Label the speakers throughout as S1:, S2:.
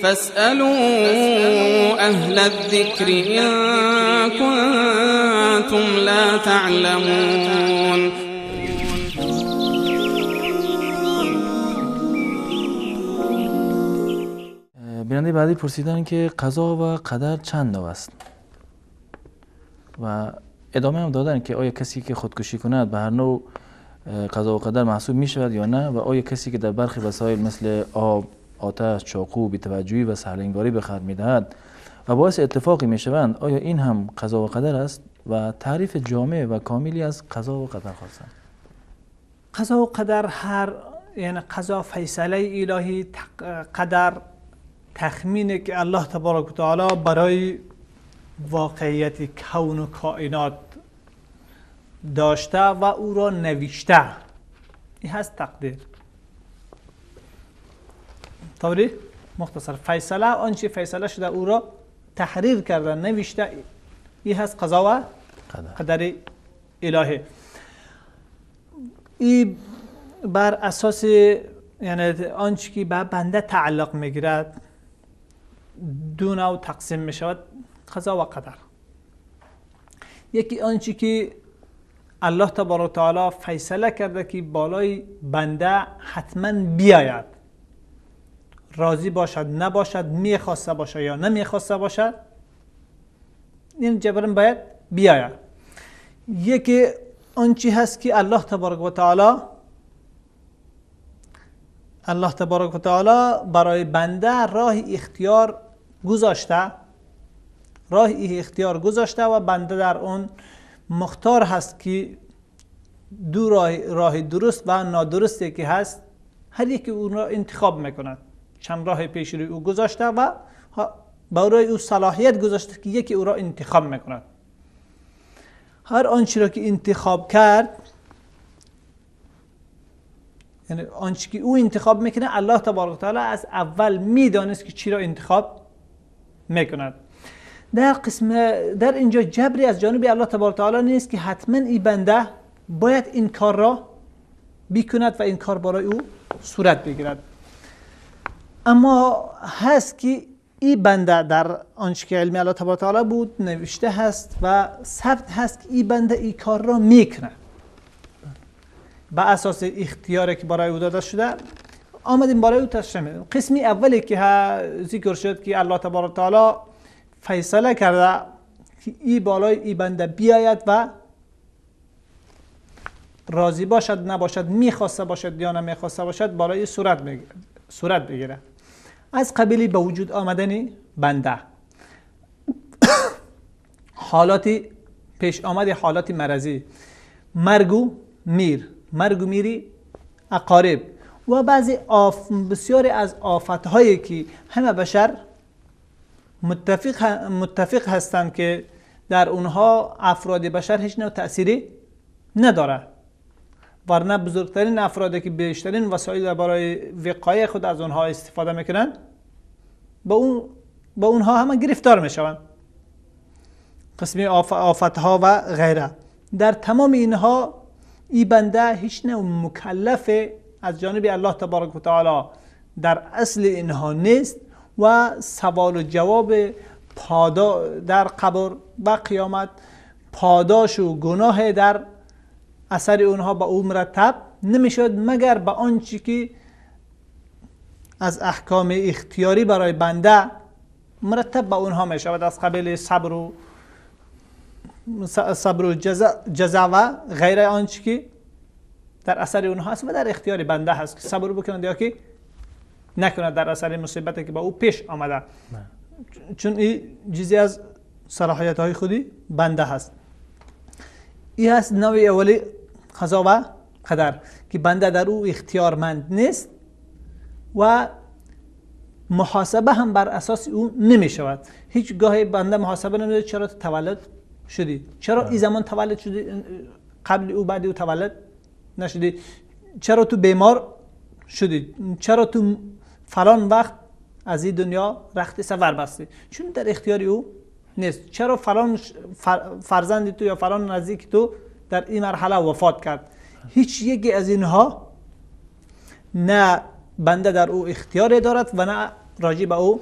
S1: فاسألوا أهل الذكر إن كنتم لا تعلمون.
S2: بیننده بعدی پرسیدن که قضا و قدر چند نوع است و ادامه هم دادن که آیا کسی که خودکشی کند به هر نوع قضا و قدر محسوب می شود یا نه، و آیا کسی که در برخی وسایل مثل آب، آتش، چاقو، بی‌توجهی و سهل‌انگاری به خرج می‌دهد و باعث اتفاقی می‌شوند، آیا این هم قضا و قدر است؟ و تعریف جامع و کاملی از قضا و قدر خواستند.
S3: قضا و قدر هر یعنی قضا فیصله الهی، قدر تخمینی که الله تبارک و تعالی برای واقعیت کون و کائنات داشته و او را نوشته، این هست تقدیر. طوری مختصر فیصله آنچه فیصله شده او را تحریر کرده نوشته، این هست قضا و قدر الهی. این بر اساس یعنی آنچه که به بنده تعلق میگیرد دو نوع تقسیم می شود، قضا و قدر. یکی آنچه که الله تبارک و تعالی فیصله کرده که بالای بنده حتما بیاید، راضی باشد نباشد، میخواسته باشه یا نمیخواسته باشد، این جبران باید بیاید. یکی آنچه هست که الله تبارک و تعالی الله تبارک و تعالی برای بنده راه اختیار گذاشته، راه اختیار گذاشته و بنده در اون مختار هست که دو راه درست و نادرستی که هست هر یکی اون را انتخاب میکند. چند راه پیش روی او گذاشته و برای او صلاحیت گذاشته که یکی او را انتخاب میکند. هر آنچه را که انتخاب کرد، یعنی آنچه که او انتخاب میکنه، الله تبارک و تعالی از اول میدانست که چی را انتخاب میکند. در قسم در اینجا جبری از جانب الله تبارک و تعالی نیست که حتما این بنده باید این کار را بکند و این کار برای او صورت بگیرد. اما هست که این بنده در آنچه که علم الله تبارک و تعالی بود نوشته هست و ثبت هست که این بنده این کار را میکنه. به اساس اختیاری که برای او داده شده آمدیم برای او تشریح میدیم. قسمی اولی که ذکر شد که الله تبارک و تعالی فیصله کرده که ای بالای ای بنده بیاید و راضی باشد نباشد، میخواسته باشد یا نمیخواسته باشد، بالای صورت بگیره. از قبیلی به وجود آمدن بنده، حالات پیش آمد، حالات مرضی، مرگ و میر، مرگ و میری اقارب و بعضی بسیاری از آفت‌هایی که همه بشر متفق هستند که در اونها افراد بشر هیچ نوع تأثیری نداره، ورنه بزرگترین افرادی که بیشترین وسایل برای وقایع خود از اونها استفاده میکنن با اونها همه گرفتار میشوند. قسمی آفتها و غیره. در تمام اینها ای بنده هیچ نوع مکلف از جانب الله تبارک و تعالی در اصل اینها نیست و سوال و جواب پادا در قبر و قیامت، پاداش و گناه در اثر اونها با او مرتب نمیشد مگر به آنچه که از احکام اختیاری برای بنده مرتب به اونها میشود، از قبیل صبر و جزا و غیره، آنچه که در اثر اونها هست و در اختیار بنده هست که صبر بکند یا که نکند در اثر مصیبتی که با او پیش آمده، چون این چیزی از صلاحیت های خودی بنده هست. این هست نوع اولی قضا و قدر که بنده در او اختیارمند نیست و محاسبه هم بر اساس او نمی شود. هیچ گاهی بنده محاسبه نمی شود چرا تولد شدی، چرا این زمان تولد شدی، قبل او بعد او تولد نشدی، چرا تو بیمار شدی، چرا تو فلان وقت از این دنیا رخت سفر بستی، چون در اختیار او نیست. چرا فلان فرزند تو یا فلان نزدیک تو در این مرحله وفات کرد. هیچ یکی از اینها نه بنده در او اختیار دارد و نه راجع به او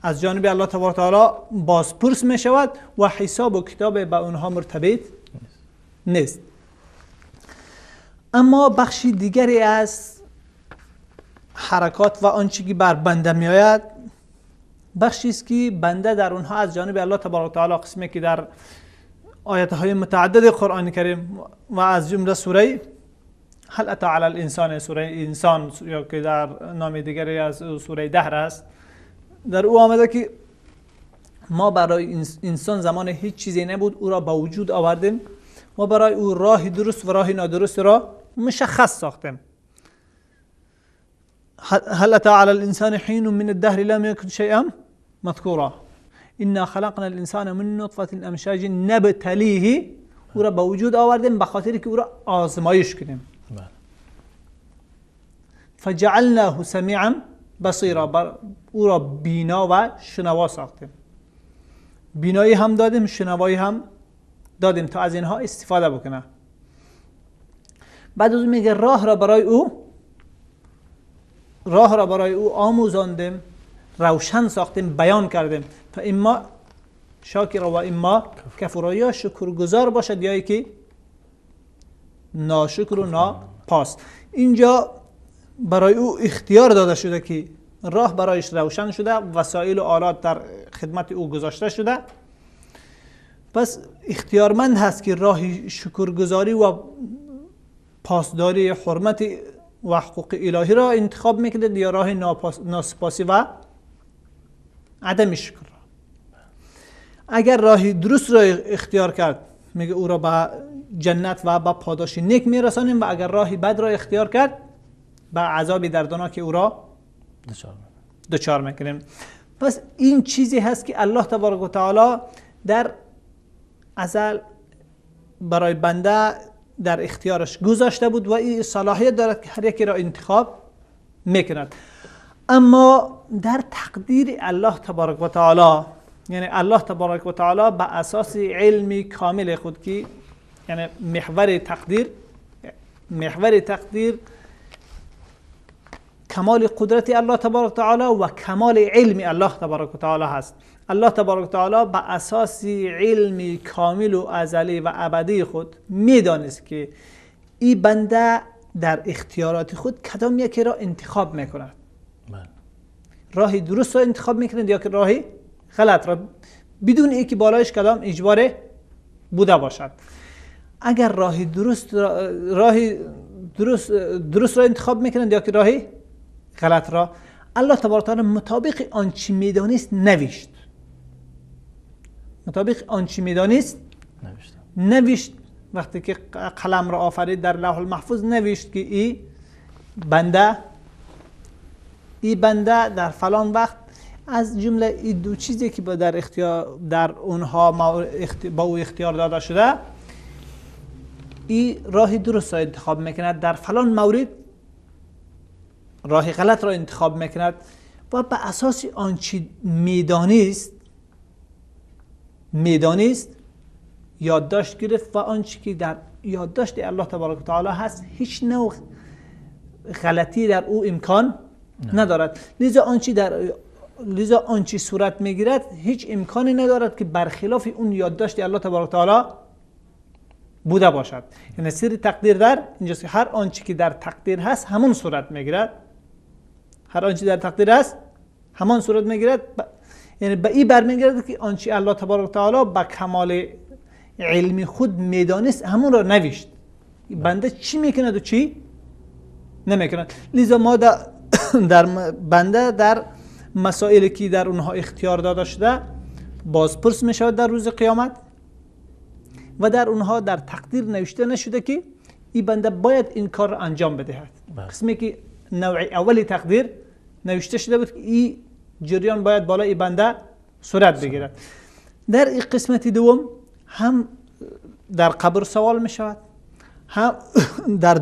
S3: از جانب الله تبارک تعالی بازپرس می شود و حساب و کتاب به اونها مرتبط نیست. اما بخش دیگری از حرکات و آنچه که بر بنده می آید بخشی است که بنده در اونها از جانب الله تبارک تعالی، قسمی که در آیت های متعدد قرآن کریم و از جمله سوره هل اتی علی الانسان، سوره انسان یا که در نام دیگری از سوره دهر است، در او آمده که ما برای انسان زمان هیچ چیزی نبود، او را به وجود آوردیم و برای او راه درست و راه نادرست را مشخص ساختیم. هل أتى على الإنسان حين من الدهر لم يكن شيئا مذكورا إنا خلقنا الإنسان من نطفة أمشاج نبتليه، او را به وجود آوردیم به خاطر که او را آزمایش کنیم. فجعلناه سمیعا بصیرا، او را بینا و شنوا ساختیم. بینایی هم دادیم، شنوایی هم دادیم تا از اینها استفاده بکنه. بعد از اون میگه راه را برای او آموزاندیم، روشن ساختیم، بیان کردیم. تا اما شاکر و اما کفور، یا شکرگزار باشد یا که ناشکر و ناپاس. اینجا برای او اختیار داده شده که راه برایش روشن شده، وسایل و آلات در خدمت او گذاشته شده، پس اختیارمند هست که راه شکرگزاری و پاسداری حرمت و حقوق الهی را انتخاب میکند یا راه ناسپاسی و عدم شکر را. اگر راه درست را اختیار کرد میگه او را به جنت و به پاداش نیک میرسانیم، و اگر راه بد را اختیار کرد به عذاب دردناک او را دچار میکنیم. پس این چیزی هست که الله تبارک و تعالی در ازل برای بنده در اختیارش گذاشته بود و این صلاحیت دارد که هر یکی را انتخاب میکند. اما در تقدیر الله تبارک و تعالی، یعنی الله تبارک و تعالی به اساس علم کامل خود که یعنی محور تقدیر کمال قدرت الله تبارک و تعالی و کمال علم الله تبارک و تعالی هست. الله تبارک و تعالی به اساس علم کامل و ازلی و ابدی خود میدانست که این بنده در اختیارات خود کدام یکی را انتخاب میکند. راه درست را انتخاب میکند یا که راه غلط را، بدون اینکه بالایش کدام اجبار بوده باشد. اگر راه درست را انتخاب میکند یا که راه غلط را، الله تبارک و تعالی مطابق آنچه میدانست نوشت. مطابق آنچه میدانست نوشت. وقتی که قلم را آفرید در لوح المحفوظ نوشت که ای بنده در فلان وقت، از جمله این دو چیزی که در اختیار در اونها با او اختیار داده شده، این راه درست را انتخاب میکند، در فلان مورد راه غلط را انتخاب میکند و به اساس آنچه میدانست یادداشت گرفت و آنچه که در یادداشت الله تبارک و تعالی هست هیچ نوع غلطی در او امکان ندارد. لذا آنچه صورت میگیرد هیچ امکانی ندارد که برخلاف اون یادداشت الله تبارک و تعالی بوده باشد. یعنی سر تقدیر در اینجاست، هر آنچه که در تقدیر هست همون صورت میگیرد، هر آنچه در تقدیر هست همان صورت میگیرد. یعنی به این برمیگرده که آنچه الله تبارک و تعالی به کمال علم خود میدانست همون را نوشت. بنده چی میکند و چی نمیکند. لذا ما در بنده در مسائلی که در اونها اختیار داده شده بازپرس میشود در روز قیامت و در اونها در تقدیر نوشته نشده که این بنده باید این کار را انجام بدهد. قسمی که نوع اولی تقدیر نوشته شده بود که این جریان باید بالای بنده صورت بگیرد. در این قسمت دوم هم در قبر سوال می شود، هم در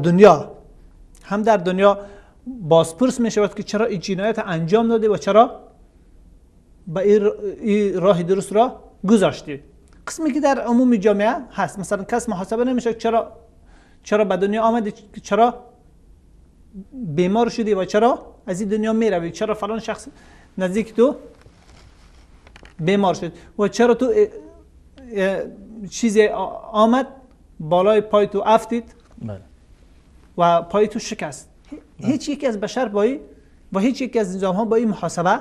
S3: دنیا بازپرس می شود که چرا این جنایت انجام دادی و چرا به این راه درست را گذاشتی. قسمی که در عموم جامعه هست، مثلا کس محاسبه نمیشه چرا به دنیا آمدی، چرا بیمار شدی و چرا از این دنیا میروی، چرا فلان شخص نزدیک تو بیمار شد و چرا تو چیزی آمد بالای پای تو افتید و پای تو شکست. هیچ یکی از بشر با و هیچ یکی از نظام ها با این محاسبه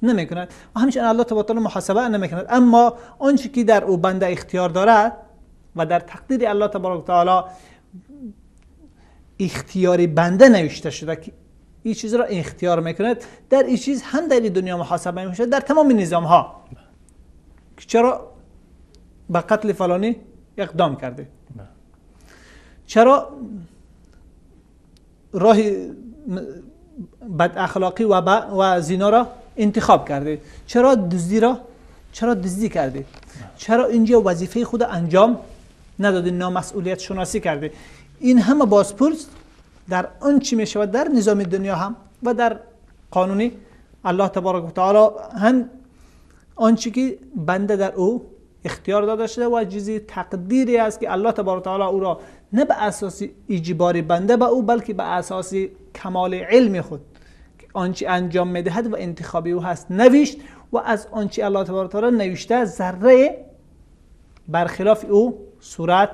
S3: نمیکند و همچنین الله تبارک و تعالی محاسبه نمیکند. اما آنچه که در او بنده اختیار دارد و در تقدیر الله تبارک و تعالی اختیار بنده نوشته شده که این چیز را اختیار میکند، در این چیز هم در دنیا محاسبه میشه، در تمام نظام ها که چرا به قتل فلانی اقدام کرده، چرا راه بد اخلاقی و زنا را انتخاب کرده، چرا دزدی را، چرا دزدی کرده، چرا اینجا وظیفه خود انجام نداده، نامسئولیت شناسی کرده. این همه بازپرس در آن چی می شود در نظام دنیا هم و در قانونی الله تبارک و تعالی هم آنچه که بنده در او اختیار داده شده و چیزی تقدیری است که الله تبارک و تعالی او را نه به اساس اجبار بنده به او، بلکه به اساس کمال علم خود آنچه انجام میدهد و انتخابی او هست نوشت و از آنچه الله تبارک و تعالی نوشته ذره برخلاف او صورت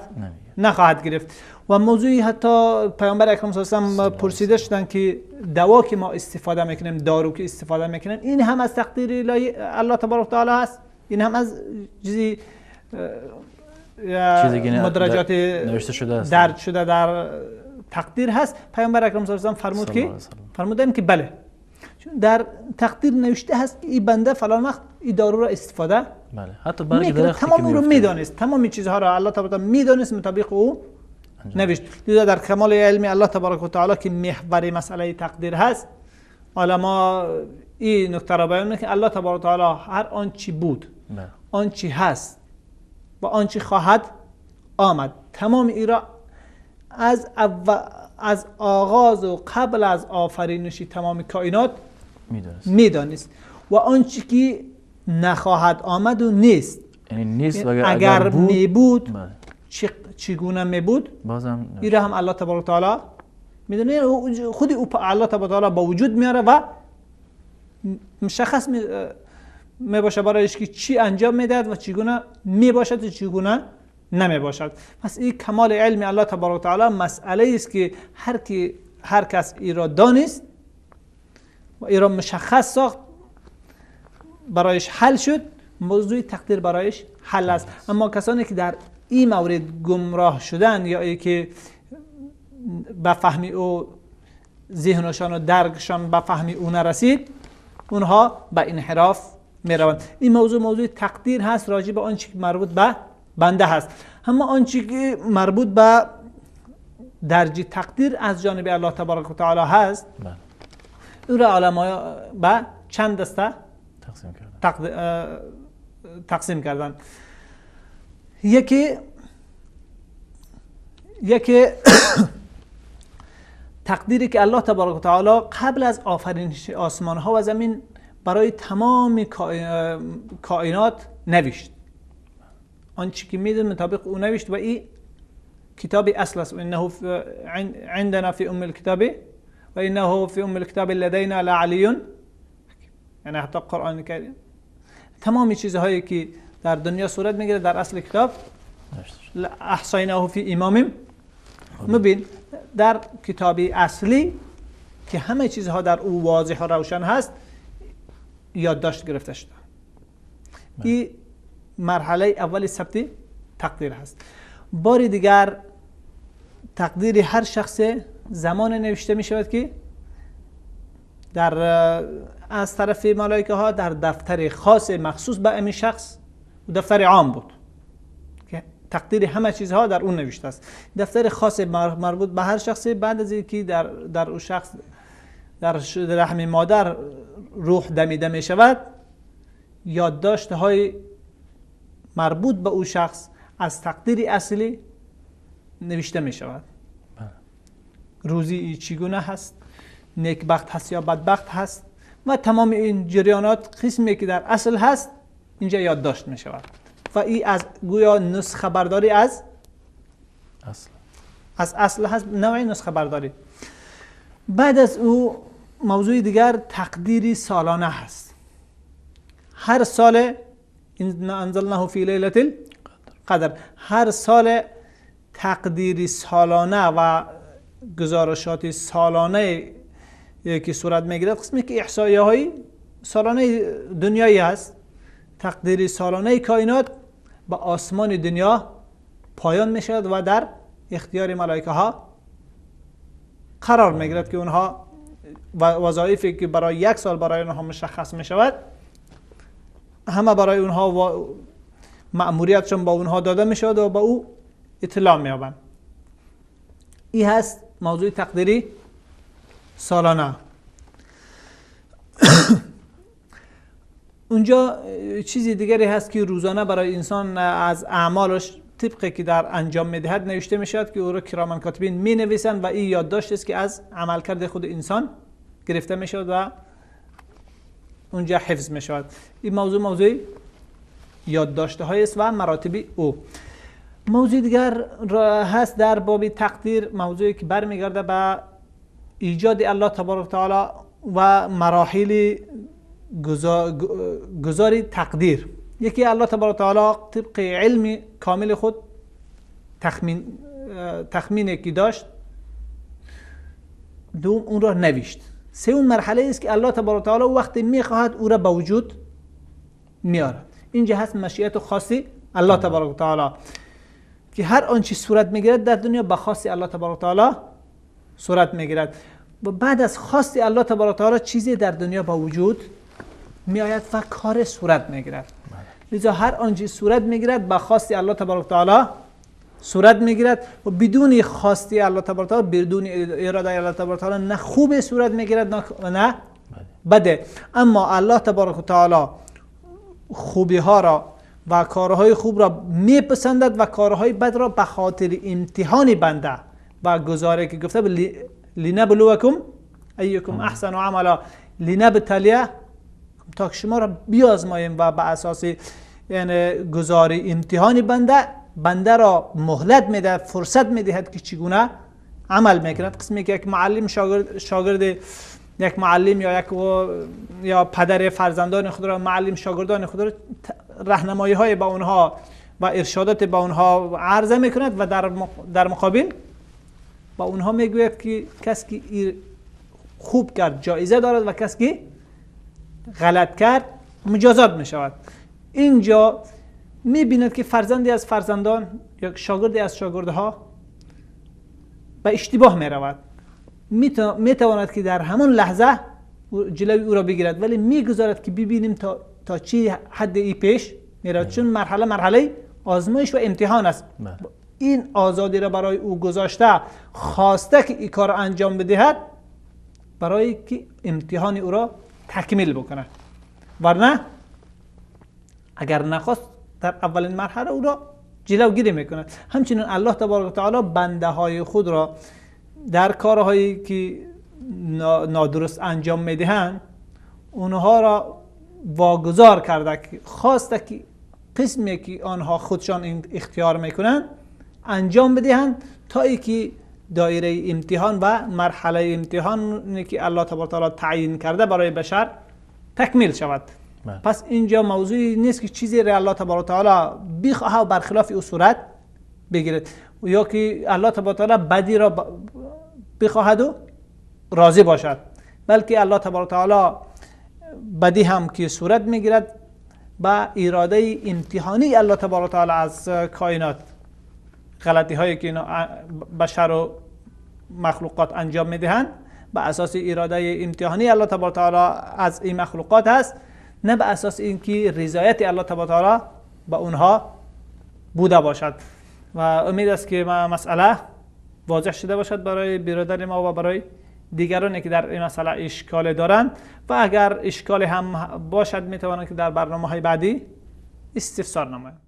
S3: نخواهد گرفت. و موضوعی حتی پیامبر اکرم صلی الله علیه و سلم پرسیده شدن که دوا که ما استفاده میکنیم، دارو که استفاده میکنیم، این هم از تقدیر الله تبارک و تعالی هست، این هم از چیزی مدرجات
S2: نوشته شده است،
S3: درج شده در تقدیر هست. پیامبر اکرم صلی الله علیه و سلم فرمود که فرمودن که بله، چون در تقدیر نوشته هست که این بنده فلان وقت این دارو را استفاده
S2: بله، حتی برگ درخت
S3: تمام او رو میدانست، تمام چیزها را الله تبارک و تعالی میدانست، مطابق او نوشت. لذا در کمال علم الله تبارک و تعالی که محور مسئله تقدیر هست، علما این نکته را بیان میکنه که الله تبارک و تعالی هر آنچه بود، آنچه هست و آنچه خواهد آمد، تمام ای را از آغاز و قبل از آفرینش تمام کائنات میدانست و آنچه که نخواهد آمد و نیست،
S2: یعنی نیست و
S3: اگر می بود چگونه می بود، این را هم الله تبارک و تعالی میدونه. خود او الله تبارک و تعالی با وجود میاره و مشخص می باشه برایش که چی انجام میدهد و چگونه می باشد و چگونه نمی باشد. پس این کمال علم الله تبارک و تعالی مسئله است که هر کس ای را دانست و ای را مشخص ساخت، برایش حل شد، موضوع تقدیر برایش حل است. اما کسانی که در این مورد گمراه شدن یا ای که به فهم او ذهنشان و درکشان به فهم او نرسید، اونها به انحراف می روند. این موضوع تقدیر هست، راجع به آنچه که مربوط به بنده هست. اما آنچه که مربوط به درج تقدیر از جانب الله تبارک و تعالی هست، او را علمای به چند دسته تقسیم کردن. یکی تقدیری که الله تبارک و تعالی قبل از آفرینش آسمان ها و زمین برای تمام کائنات نوشت، آنچه که میدون مطابق او نوشت و این کتاب اصل است. و انه عندنا فی ام الکتاب و انه فی ام الکتاب لدینا لعلی، یعنی حتی قرآن کریم تمام چیزهایی که در دنیا صورت میگیره در اصل کتاب احصیناه فی امام مبین، در کتاب اصلی که همه چیزها در او واضح و روشن هست یادداشت گرفته شده. این مرحله اول ثبت تقدیر هست. بار دیگر تقدیر هر شخص زمان نوشته می شود که در از طرف ملائکه ها در دفتر خاص مخصوص به این شخص، دفتر عام بود که تقدیر همه چیزها در اون نوشته است، دفتر خاص مربوط به هر شخص بعد از اینکه در او شخص در رحم مادر روح دمیده می شود، یادداشت های مربوط به او شخص از تقدیر اصلی نوشته می شود. روزی چگونه هست، نیکبخت هست یا بدبخت هست و تمام این جریانات قسمی که در اصل هست اینجا یادداشت می شود و این از گویا نسخه برداری از اصل هست، نوع نسخه برداری. بعد از او موضوع دیگر تقدیری سالانه هست. هر سال انزلناه فی لیلة القدر، هر سال تقدیری سالانه و گزارشات سالانه که صورت میگیرد، قسمی که احصائیه های سالانه دنیایی هست، تقدیری سالانه کائنات به آسمان دنیا پایان میشود و در اختیار ملائکه ها قرار میگیرد که اونها وظایفی که برای یک سال برای اونها مشخص میشود همه برای اونها مأموریتشون با اونها داده میشود و با او اطلاع میابند. این هست موضوع تقدیری سالانه. اونجا چیزی دیگری هست که روزانه برای انسان از اعمالش طبقی که در انجام میدهد نوشته میشود که او را کرامن کاتبین می نویسند و این یادداشت است که از عملکرد خود انسان گرفته میشود و اونجا حفظ میشود. این موضوع موضوع یادداشته های است و مراتب او. موضوع دیگر هست در باب تقدیر، موضوعی که برمیگرده به ایجاد الله تبارک تعالی و مراحل گذار تقدیر. یکی الله تبارک تعالی طبق علم کامل خود تخمینی که داشت، دوم اون را نوشت. سوم مرحله است که الله تبارک تعالی وقتی میخواهد او را به وجود میارد. اینجا هست مشیت خاصی الله تبارک تعالی که هر آنچه صورت میگیرد در دنیا به خاصی الله تبارک تعالی صورت میگیرد و بعد از خاصی الله تبارک تعالی چیزی در دنیا به وجود میآید و کار صورت میگیرد. لذا هر آنچه صورت میگیرد به خاصی الله تبارک تعالی صورت میگیرد و بدون خواستی الله تبارک تعالی، بدون اراده الله تبارک تعالی نه خوب صورت میگیرد نه بده. اما الله تبارک تعالی خوبی ها را و کارهای خوب را میپسندد و کارهای بد را به خاطر امتحان بنده و گزاره که گفته لنبلوکم ایکم احسن عملا، لنبتلیه، تا که شما را بیازماییم و به اساس یعنی گزار امتحان بنده را مهلت میده، فرصت میدهد که چگونه عمل میکند. قسمی که یک معلم شاگرد یک معلم یا یک یا پدر فرزندان خود را، معلم شاگردان خود را راهنمایی های با اونها و ارشادات با اونها عرضه میکند و در مقابل با اونها میگوید که کسی که خوب کرد جایزه دارد و کسی که غلط کرد مجازات میشود. اینجا میبیند که فرزندی از فرزندان یا شاگردی از شاگردها به اشتباه میرود، میتواند که در همون لحظه جلوی او را بگیرد، ولی میگذارد که ببینیم تا چی حد ای پیش میرود، چون مرحله مرحله آزمایش و امتحان است. این آزادی را برای او گذاشته، خواسته که این کار انجام بدهد برای که امتحان او را تکمیل بکنه، ورنه اگر نخواست در اولین مرحله او را جلوگیری میکنه. همچنین الله تبارک و تعالی بنده های خود را در کارهایی که نادرست انجام میدهند اونها را واگذار کرده که خواسته که قسمی که آنها خودشان اختیار میکنند انجام بدهند تا اینکه دایره امتحان و مرحله امتحان که الله تبارک و تعالی تعیین کرده برای بشر تکمیل شود. پس اینجا موضوعی نیست که چیزی را الله تبارک و تعالی بخواهد و برخلاف او صورت بگیرد، یا که الله تبارک و تعالی بدی را بخواهد و راضی باشد، بلکه الله تبارک و تعالی بدی هم که صورت میگیرد با اراده امتحانی الله تبارک و تعالی از کائنات، غلطی هایی که بشر و مخلوقات انجام میدهند به اساس اراده امتحانی الله تبارک و تعالی از این مخلوقات هست، نه به اساس اینکه رضایت الله تبارک و تعالی به اونها بوده باشد. و امید است که مسئله واضح شده باشد برای برادر ما و برای دیگرانی که در این مسئله اشکال دارند، و اگر اشکال هم باشد میتوانند که در برنامه های بعدی استفسار نمایند.